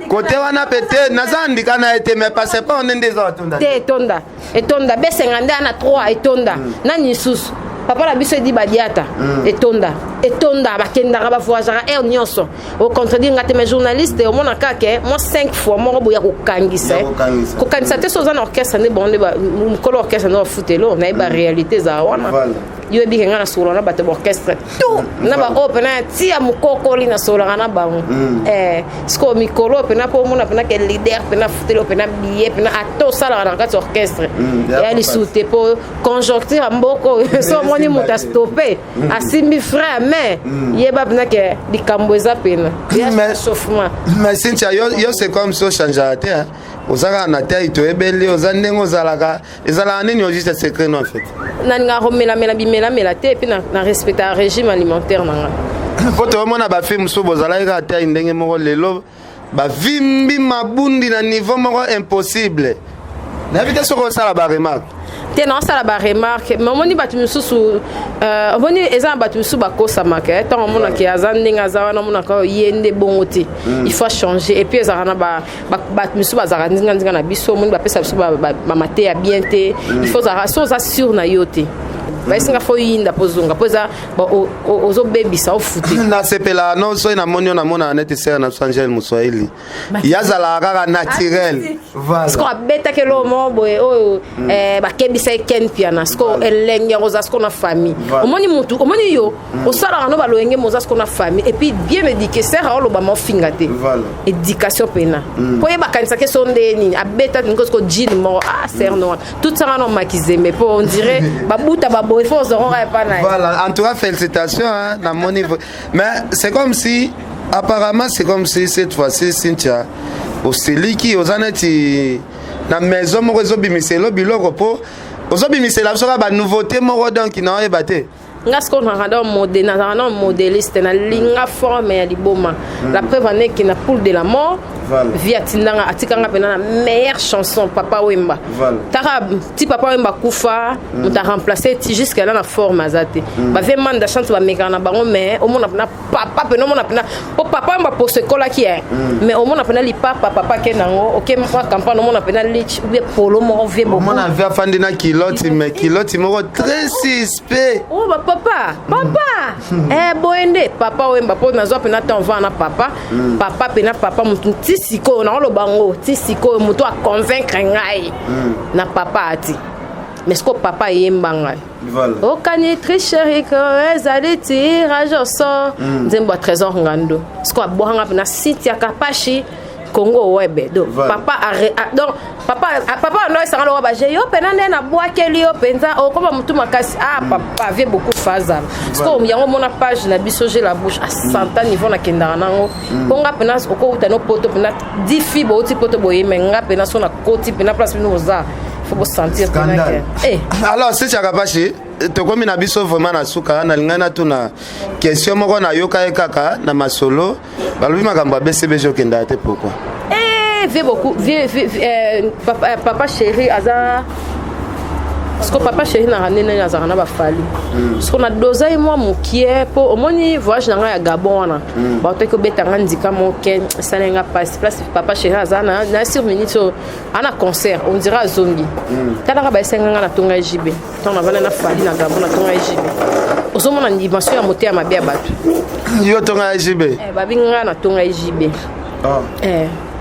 kote wana pe te, naza ndika na ye te, mais passeport nde eza watonda.
Te, etonda, etonda. Besenga nde ana 3 etonda. Nani lisusu? Papa na biso edi badiata, etonda, etonda. Bakendaka, bavoyageaka aire nyonso. Ocontredire nga te, mais journaliste omona kaka mwa 5 fois moko boya kokangisa.
Ya kokangisa.
Kokangisa te, so oza na orchestre nde bango nde mokolo orchestre nde bafutelo nayeba réalité ezala wana. Yo oyebike nga nasolola na bato ya baorchestre tout na baoyo mpena ya tia mokokoli, nasololaka na bango. Sikoyo mikolo oyo mpena mpo omona mpena ke leader mpena futeli oyo mpena billet mpena ata osalaka na kati ya orchestre
ya
ya lisusu te, mpo conjoncture ya mboka oyo, so omoni moto astope, asimbi frein, mais yeba mpena ke likambo eza pena ya chauffement.
Mais Cynthia, yo c'est comme so ochangeaka te, hein. Oza kaka na tai, toyebeli oza ndenge ozalaka. Ezalaka nini au juste secret no en fait?
Nalingaka komelamela bimelamela te, et puis na respectaka régime alimentaire na ngai.
Mpo toomona bafilles mosusu bozalaki kaka tai ndenge moko, lelo bavimbi mabundi na niveau moko impossible. Nayebi te soki osala baremarque.
Te, naosala baremarque, mais omoni bato mosusu, omoni eza na bato mosusu bakosamaka. Ntango omonaki aza ndenge aza wana, omonaka oyo ye nde bongo te, il faut changer. Et puis ezalaka na bato mosusu bazalaka ndinga-ndinga na biso, omoni bapesa biso bamateya bien te. Il faut ozalaka so oza sûr na yo te, bayesinga fo yinda mpo ozonga mpo eza ozobebisa ofute.
Nasepelaka no soki namoni yo, namonaka neti sere na biso Angele Moswahili, ye azalaka kaka naturel.
Siko abetaki eloko moko boye oyo bakebisa ye Ken Piana. Siko elenge yango oza siko na famille, omoni mutu, omoni yo osalaka no baloyenge, moza siko na famille et puis bien éduqué. Sere aoloba ma ofinga te, éducation pena mpo ye bakanisaki so nde nini abeta ningo siko jean moko. Ah, sere no wana tout sanga no makizembe mpo on dirait babuta baboye fo ozongoka epa na ye.
Voilà, en tout cas félicitations, hein, namoni. Mais c'est comme si apparemment, c'est comme si cette fois-ci Cynthia osiliki, oza neti na maison moko ezobimisela biloko, mpo ozobimisela biso kaka banouveauté moko, donc naoyeba te.
Nga sikoyo nazalaka mode, nazalaka na modéliste, nalinga forme ya liboma. La preuve aneki na Poule de la mort, vie atindanga, atikanga mpena na meilleure chanson, Papa Wemba. Taka ti Papa Wemba kufa, moto aremplace ti jusque là na forme aza te. Bave manda chante, bamekaka na bango, mais omona mpena papa pena, omona mpena po Papa Wemba poso ekolaki ye, mais omona mpena lipapa papa ke nango oke mwa campagne, omona mpena lich ou bien polo moko vie.
Omona vie afandi na kiloti, mais kiloti moko très suspect.
Oh, bapapa, papa, boye nde Papa Wemba, mpo nazwa mpena temps vana na papa, papa mpena papa motu ti sikoyo naoloba ngo, ti sikoyo motu aconvaincre ngai na papa ati. Mais sikoyo papa ayemba ngai okani tricherie ko ezali tirage au sort, nzembo ya Trésor Ngando. Sikoyo abwakanga mpena Cynthia Kapashi Congo webe. Donc papa donc papa, papa ando esanga lokola baje yo mpena nde nabwakeli yo mpenza okoma motu makasi. Ah, papa vie beaucoup fazala. Sikoyo yango omona page na biso J'ai la bouche asanta niveau nakendaka nango, mpo nga mpena okouta no poto mpena difi bouti poto boye, me nga mpena so nakoti mpena place bino boza, faut bosentir mpena ke
Alors Cynthia Kapashi, tokomi na biso vraiment na suka. Nalingai natuna question moko, nayoka ye kaka na masolo, balobi makambo ya BCBG okendaka te, pourquoi?
Eh, vie beaucoup vie, vie, papa, papa chéri aza siko papa chéri naka nde nani azalaka na bafali siko na doza ye mwa mokie, mpo omoni voyage na ngai ya Gabon wana, baotoki kobeta nga ndika moke, esali nga mpasi. Place papa chéri aza na sur minute oyo ana concert, on dirait azongi. Talaka baesenga nga natonga ye JB ntango navanda na Fali na Gabon, natonga ye JB. Ozomona dimension ya motema mabe ya bato.
Yo tonga ya JB?
Babi nga natonga ye JB.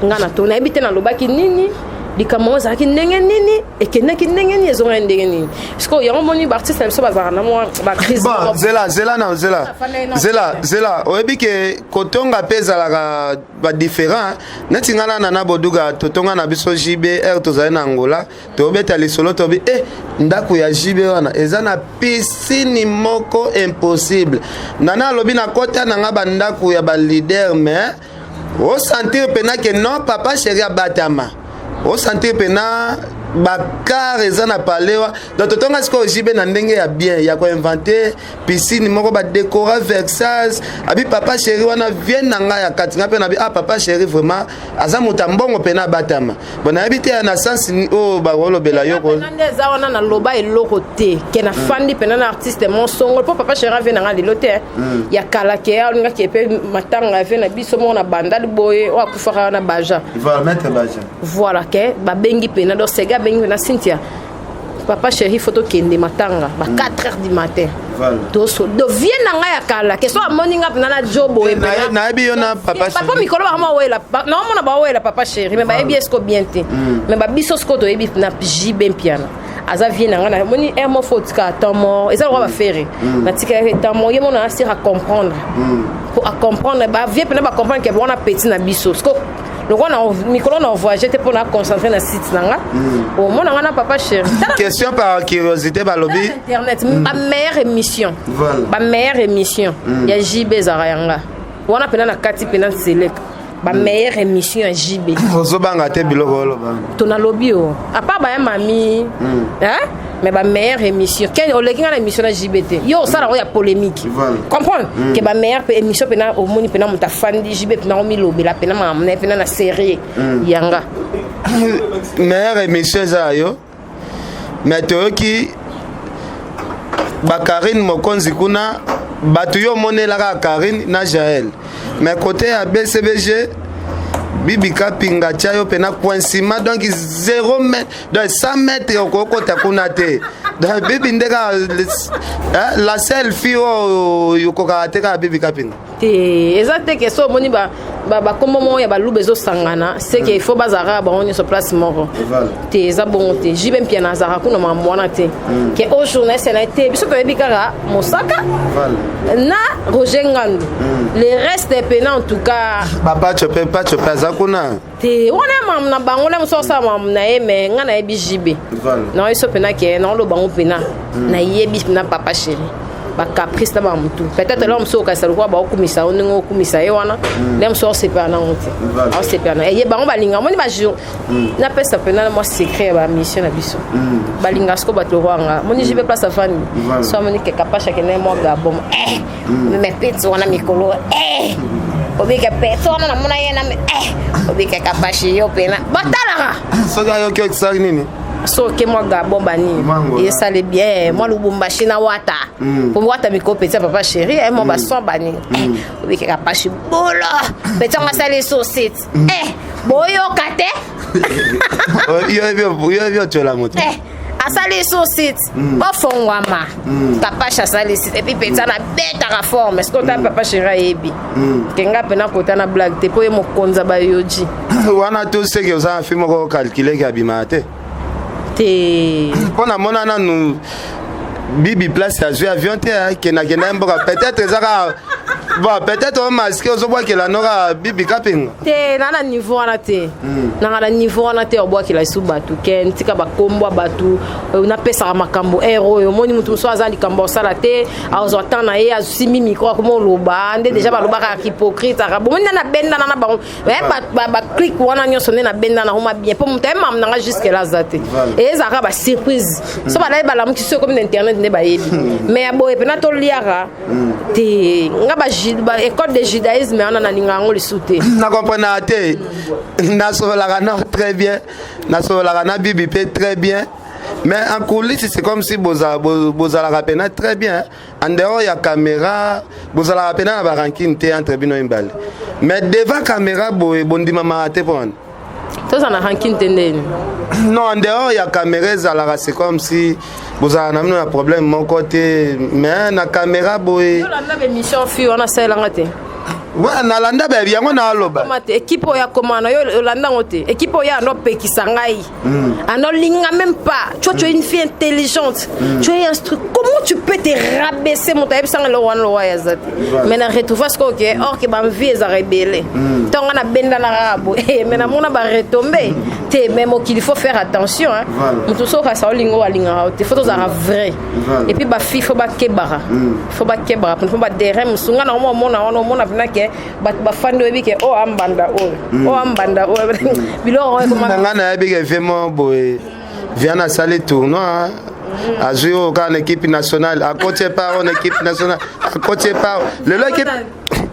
Nga natonga, nayebi te nalobaki nini. Likambo yango ezalaki ndenge nini, ekendaki ndenge nini, ezongaki ndenge nini? Sikoyo yango moni baartiste na biso bazalaka na mwa bacrise.
Bon, zela, zela na zela, zela, zela. Oyebi ke kotonga mpe ezalaka badifférent. Neti ngai na Nana Boduga, totonga na biso JBR. Tozali na Angola, tobeta lisolo, tobi e ndako ya JB wana eza na piscine moko impossible. Nana alobi nakota na nga bandako ya baleader, mais osentir mpena ke non, papa chéri abatama, osentir mpena bakar eza na palewa. Donc totonga sikoyo JB na ndenge ya bien ya koinventer piscine moko badécorer Versailles. Abi papa chéri wana vie na ngai ya kati, ngai mpe nabi ah, papa chéri vraiment aza moto ya mbongo mpena abatama. Bon, nayebi te na sens oyo bakolobela yo.
Nde eza wana, naloba eloko te ke nafandi mpena na artiste mosongo, mpo papa chéri ave na ngai lelo te, ya kala ke alingaki epe matanga ave na biso moko na bandali boye oyo akufaka wana, Baja. Voilà, ke babengi mpena, donc sega abengi mpena Cynthia, papa chéri, faut tokende matanga ba 4 heures du matin. Do vie na ngai ya kala ke so amoni nga mpena na jo boye.
Nayebi yo na papa.
Papa mikolo bakama owela, naomona baowela papa chéri, mais bayebi esko bien te. Mais babiso siko toyebi na JB Mpiana aza vie na ngai. Namoni air mo fo otika temps mort, eza lokwa bafere natikaki temps mort, ye mona asir acomprendre po acomprendre bavie mpena bacomprendre ke wana petit na biso. Siko lokola mikolo na voyage te mpo na concentré na site na nga, omona nga na papa chéri.
Question par curiosité, balobi
internet bameilleure émission, bameilleure émission ya JB ezalaka yanga wana mpena na kati mpena nseleka bameilleure émission ya JB.
Ozobanga te biloko oloba.
To nalobi o à part baya mami, hein, mais bameilleure émission ken oleki nga na émission na JB te, yo osala yango ya polémique. Comprendre ke bameilleure mpe émission mpena omoni mpena moto afandi JB mpena omilobela mpena makambo na ye mpena na série yanga.
Meilleure émission eza ya yo, mais toyoki bakarine Mokonzi kuna, bato yo omonelaka Karine na Jael, mais côté ya BCBG, Bibi Kapinga tia yo mpena coin nsima, donc 0 mètre, donc 100 mètre okokota kuna te. Donc Bibi nde kaka la seule fille oyo okokaka te, kaka Bibi Kapinga.
Te, eza te ke so omoni bakombo moko ya baluba ezosangana, c'est que il faut bazala kaka bango nyonso place moko te. Eza bongo te. JB Mpiana azalaka kuna makambo wana te, ke o journaliste na ye te. Biso toyebi kaka Mosaka na Roger Ngandu, le reste pena en tout cas.
Bapacho mpe, Pacho mpe aza kuna.
Te, wana ya makambo na bango na mosu asala makambo na ye, mais ngai nayebi JB, nayebi so mpena ke naoloba ngo mpena nayebi mpena papa chéri bacaprice na bamutu. Peut-être eloko mosusu okasa lokola baokumisa yo ndenge okumisa ye wana, nde mosusu aosepela nango te, aosepela na eye bango balinga. Omoni bajour napesa mpena mwa secret ya bamission na biso, balinga siko bato lokwanga. Moni JB place afandi, so amoni keka pasha akende mwa Gabon, mais peti wana mikolo obika peti wana namona ye na obikaka pashi yo mpena batalaka.
Soki ayoki okisaki nini?
Soki mwa Gabon banini esali bien, mwa Lubumbashi na wata po wata mikolo peti ya papa chéri, mwa bason banini, obikaka pashi bolo peti yango asali sosite, boyoka te.
Yo yebi otyola moto.
Asali sosite, bofongwama, kapashe asali site et puis peti ana betaka forme. Soki ota papa chéri ayebi ke nga mpena kota na blague te, mpo ye mokonzi ya bayoji.
Wana to seke oza na fi moko calcule ke abimaka te.
Te.
Mpo namona nanu Bibi place azwi avion te, akendakenda ye mboka. Peut-être eza kaka bon, peut-être omaske ozobwakela no kaka Bibi Kapinga.
Te, naa na niveau wana te, nanga na niveau wana te. Obwakela esu bato ke ntika bakombo ya bato, napesaka makambo ere oyo omoni motu mosusu aza likambo osala te, azwa temps na ye, asimbi micro, akoma oloba nde déjà balobaka kaka hypocrite aka bomoni nde nabendana na bango baclique wana nyonso, nde nabendana koma bien, mpo moto ayemama nanga jusque là aza te. Ezalaka basurprise so balaye balamuki so ekomi na internet nde bayebi, mais ya boye mpena toliaka te. Nga ba école de judaïsme wana nalinga yango lisu te.
Na comprenaka te. Nasololaka na très bien, nasololaka na Bibi mpe très bien, mais en coulisse c'est comme si bozalaka mpena très bien. En dehors ya caméra bozalaka mpena na barancune te entre bino mibale, mais devant caméra boye bondimamaka te mpo wana.
Toza na rancune te ndeni?
Non, en dehors ya caméra ezalaka c'est comme si bozalaka na bino na problème moko te, mais na caméra boye.
Olanda bémission fi wana asalelanga te.
Ouais, nalanda ba yango naaloba.
Koma te, équipe oyo akoma na yo, olanda yango te. Équipe oyo andopekisa ngai, andolinga même pas. Tu es une fille intelligente, tu es instruit, comment tu peux te rabaisser? Moto ayebisanga eloko wana, lowa yaza te. Mais na retrouve sikoyo ke or ke bamvi ezaka ebele. Ntongo nga nabendana kaka boye, mais namona baretombées te. Mais mokili, faut faire attention, hein. Moto soki okasa olinga oyo alingaka yo te, faut tozalaka vrai. Et puis bafille, faut bakebaka, faut bakebaka, mpo baderrain mosu. Nga na oma omona wana, omona mpena ke bato bafandi, oyebi ke oyo ambanda oyo, oyo ambanda oyo, biloko oyo ekoma.
Na ngai nayebi ke vie moko boye, via nasali tournoi, azwi oyo kaka na équipe nationale, akoti epa oyo na équipe nationale, akoti epa lelo équipe.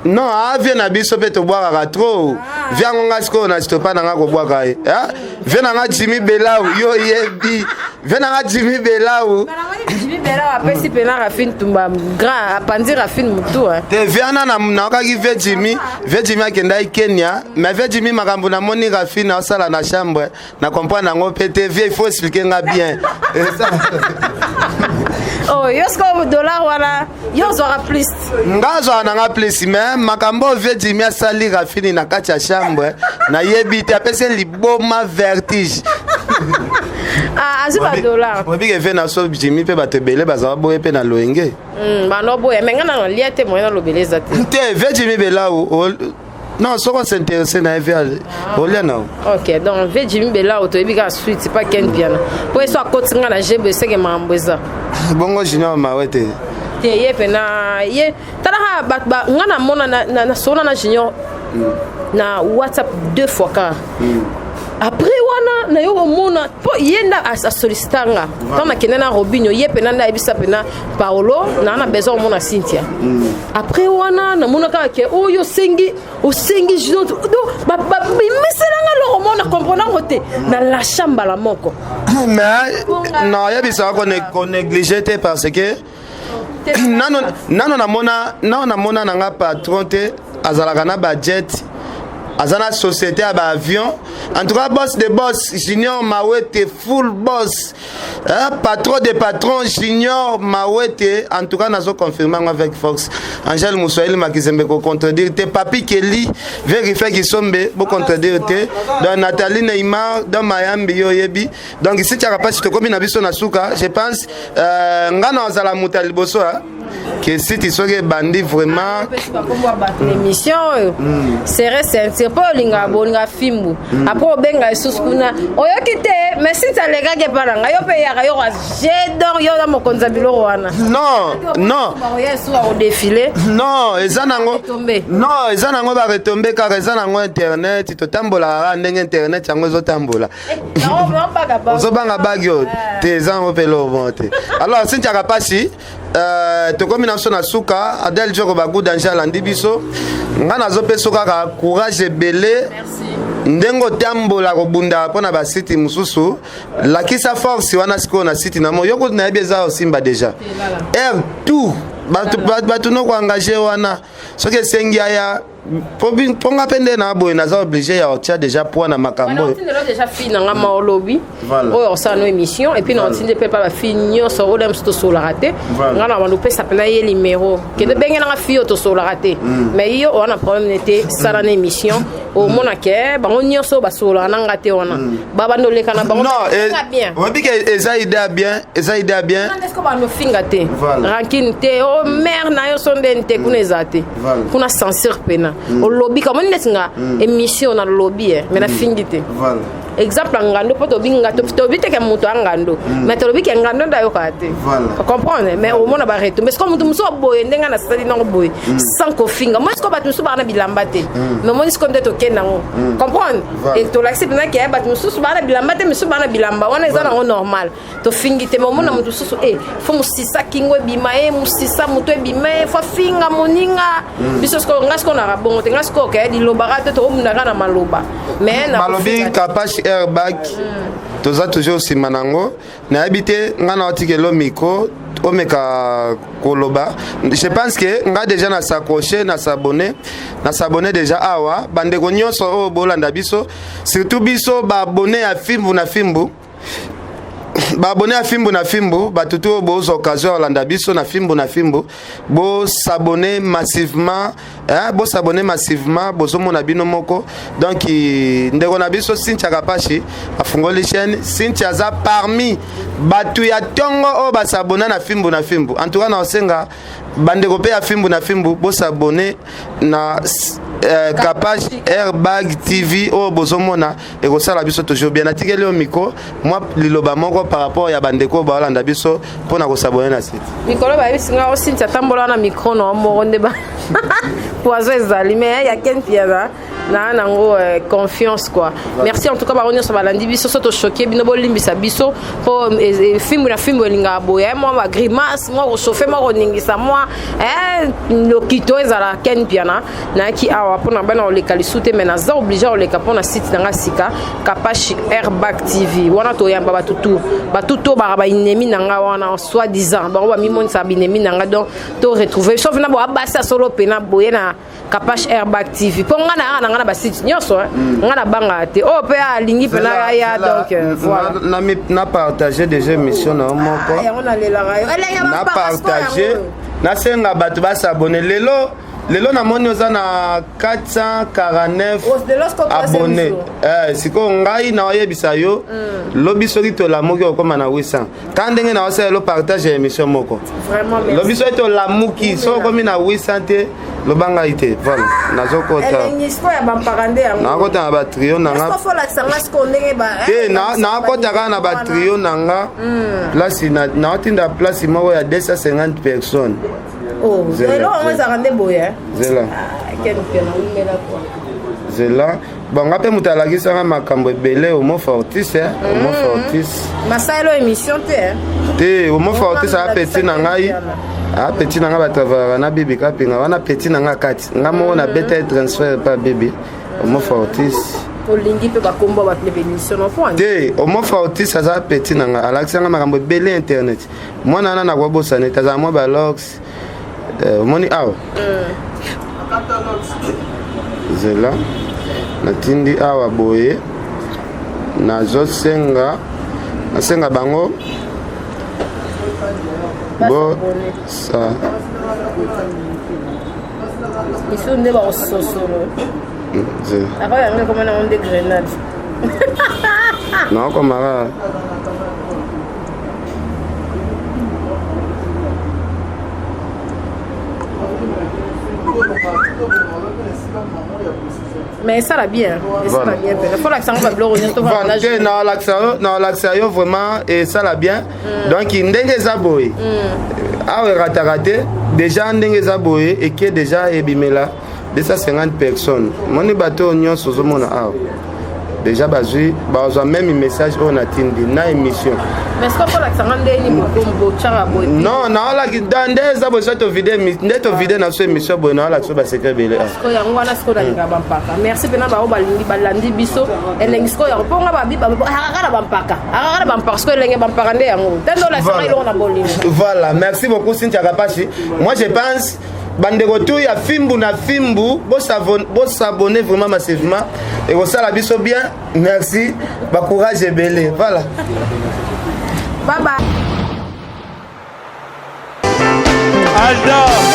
Non, avie na biso mpe tobwakaka trop. Vie yango nga sikoyo na stopa na nga kobwaka ye. Ah, vie na nga Jimi Belau, yo yebi vie na nga Jimi Belau.
Jimi Bela apesi mpena Rafine Tumba grand, apandi Rafine mutu, hein.
Te, vie wana naokaki vie Jimi, vie Jimi akendaki Kenya. Mais vie Jimi, makambo namoni Rafine aosala na chambre, na comprendre yango mpe te. Vie, il faut expliquer nga bien.
Oh, yo sikoyo dollar wana, yo ozwaka plus.
Nga azwaka nanga plus, mais makambo oyo vie Jimi asali Rafini na kati ya chambre, nayebi te, apesi ye liboma, vertige.
Ah, azwi badollar.
Obike vie na so Jimi mpe bato ebele bazala boye mpe na loyenge.
Bando boya, mais nga na nalia te, moyen nalobela eza te.
Te, vie Jimi Belau, non, soko s'intéresse na ye, vie olia na.
Ok, donc vie Jimi Bela, toyebi kaka suite pa Ken Piana, po ye so akoti nga na jebo, eseke makambo eza.
Bongo Junior Mawe te?
Te, ye mpena ye talaka bato nga namona nasolola na Junior na WhatsApp deux fois kaka. Après wana nayo komona, mpo ye nde asollicita nga ntango nakende na Robinio. Ye mpena nde ayebisa mpena Paolo naa na besoin komona Cynthia. Après wana namona kaka ke oyo osengi, osengi Junior, donc babimiselanga loko mona comprendre yango te, na lasha mbala moko.
Mais non, oyebisaka konéglige te, parce que nano namona, nano namona nanga patron te azalaka na budget, aza na société ya baavion. En tout cas, boss de boss Junior Mawete, full boss, hein, patron de patron Junior Mawete. En tout cas, nazo confirme yango avec force. Angèle Mouswahili Makizembe, kocontredire te. Papi Keli, vérifie Kisombe, bocontredire te. Donc Nathalie Neymar, donc Mayambi, yo oyebi. Donc isi tiaka mpasi, tokomi na biso na suka. Je pense nga na ozala moto ya liboso ke siti soki ebandi vraiment.
Émission oyo, serre ceinture, mpo olingaka bolinga fimbu. Après obenga lisusu kuna, oyoki te. Mais sinti alekaki epa na ngai, yo mpe yaka, yo jedor, yo na mokonzi ya biloko wana.
Non, non.
Oya esu akodéfiler.
Non, eza nango, non, eza nango baretombées kaka, eza nango internet. Totambolaka kaka ndenge internet yango ezotambola. Ozobanga bagi oyo te, eza yango mpe eloko bon te. Alors sintiaka mpasi, tokomi na biso na suka. Adel Joko Bagu Danger alandi biso. Nga nazopesa kaka courage ebele ndenge otambola kobunda mpo na basite mosusu. Lakisa force wana sikoyo na site na mo yo nayebi eza osimba déjà air tout. Bato no koengage wana, soki esengi aya mpo nga mpe nde na boye, naza obligé ya otia déjà poids na makambo oyo.
Otindela déjà fille na nga ma olobi oyo osala no émission, et puis na otindi mpe pa bafille nyonso oyo mosusu tosolaka te. Nga na bando opesa mpena ye numéro, kende benge nanga fille oyo tosolaka te. Mais yo oza na problème ne te, sala na émission, omona ke bango nyonso oyo basololaka na nga te wana babanda oleka na bango.
Bien, oyebi ke eza idée ya bien, eza idée ya bien.
Est-ce bando finga te, rancune te, o mare na yo so ndeni te, kuna eza te, kuna censure pena olobi kamoni neti nga émission nalobi, mais nafingi te. Exemple ya ngando, mpo tobi nga, tobi te ke moto ya ngando, mais tolobi ke ngando nde ayokaka te, comprendre. Mais omona baretombées siko moto mosusu boye ndenge nasali nango boye sans kofinga moi. Siko bato mosusu baa na bilamba te, mais omoni siko nde tokende yango comprendre, tolakisi mpenza ke bato mosusu baa na bilamba te, mosusu baa na bilamba wana, eza nango normal. Tofingi te, mais omona moto mosusu e fo mosisa kingo ebima ye, mosisa moto ebima ye, fo afinga moninga. Biso sikoyo, nga sikoyo naka bongo te. Nga sikoyo ke lilobaka te, tokobundaka na maloba, mais
balobi Kapache airbag, toza toujours nsima nango. Nayebi te, nga na otikelo micro, omeka koloba. Je pense que nga déjà na s'accroche, na s'abonné, na s'abonné déjà awa. Bandeko nyonso oyo bolanda biso, surtout biso baabonné ya Fimbu na Fimbu. Baabonné ya Fimbu na Fimbu, bato tu oyo bozwa occasion ya kolanda biso na Fimbu na Fimbu, bosabonne massivement, hein, bosabonne massivement. Bozomona bino moko. Donc ndeko na biso Cynthia Kapashi afungoli chaîne. Cynthia aza parmi bato ya ntongo oyo basabona na Fimbu na Fimbu. En tout cas, na osenga bandeko mpe ya Fimbu na Fimbu, bosabonne na Kapash Airbag TV oyo bozomona, ekosala biso toujours bien. Natikeli yo micro, mwa liloba moko par rapport ya bandeko oyo baolanda biso mpona kosabonner na site.
Mikolo bayebisi nga osinti atambola na micro na moko nde ba poison ezali, mais ya Ken Piana na nango confiance quoi. Merci en tout cas bango nyonso balandi biso. So tochoquer bino, bolimbisa biso, mpo fimbu na fimbu elingaka boye, mwa bagrimace, mwa kochauffer, mwa koningisa, mwa lokito ezala. Ken Piana nayaki awa mpona bana koleka lisu te, mais naza obligé koleka mpona site na nga sika, Kapashi Airbag TV. Wana toyamba bato tu, bato to baka baennemi na nga wana, soi disant bango bamimonisaka binemi na nga. Donc to retrouve sauf na boa basi ya solo mpena boye na Kapash Airbag TV, mpo nga na yaka na nga na basite nyonso, nga na bangaka te. Oyo mpe alingi mpena ya, donc voilà.
Na partage déjà émission na yo moko.
Yango nalelaka yo.
Na partage, nasenga bato basabonner. Lelo lelo namoni oza na 449 abonné. Sikoyo ngai naoyebisa yo, lobi soki tolamuki, okóma na 800. Ka ndenge naosala elo partage ya émission moko, lobi soki tolamuki, soki okomi na 800 te, loba ngai te. Voilà, nazokota, nakota na batrio na nga te, nakota kaka na batrio na nga place, naotinda place moko ya 250 personnes.
Zela.
Zela, bon, nga mpe moto alakisanga makambo ebele, Homo Fortis, Homo Fortis.
Masalelo émission te.
Te, Homo Fortis aa petit na ngai, aa petit na ngai, batravaillaka na Bibi Kapinga wana. Petit na ngai kati nga moko nabeta ye transfert epa Bibi, Homo Fortis.
Olingi mpe bakombo bato na bémission no po?
Te, Homo Fortis aza petit na ngai, alakisanga makambo ebele internet. Mwana wana nakobosana ete azala mwa balox. Omoni awa, zela, natindi awa boye, nazosenga, nasenga bango bo sa
Biso nde bakososolo.
Zela.
Akoyo yango ekoma nango nde grenade.
Naokomaka.
Mais esala bien, esala bien pene. Fo lakisa ngo babiloko nyonso.
Te, naolakisa yo vraiment, esala bien. Donc ndenge eza boye awa, erataka te. Déjà ndenge eza boye, eke déjà ebimela 250 personnes. Moni bato oyo nyonso ozomona awa, déjà bazwi, bazwa même message oyo natindi na émission.
Mais ce que olakisanga ndeni botyaka boye?
Non, naolaki nde eza boye. So tovide nde, tovide na so émission boye, naolakisa basecret ebele.
Sikoyo yango wana, sikoyo nalingaka bampaka. Merci mpena bao balingi balandi biso. Elengi sikoyo yango, mpo nga babi akaka na bampaka, akaka na bampaka. Sikoyo elenge bampaka nde yango te, nde olakisanga eloko na bolingo.
Voilà, merci beaucoup Cynthia Kapashi. Moi je pense bandeko tu ya Fimbu na Fimbu, bosabonner vraiment massivement, ekosala biso bien. Merci, bacourage ebele. Voilà.
Bye bye.
Alda.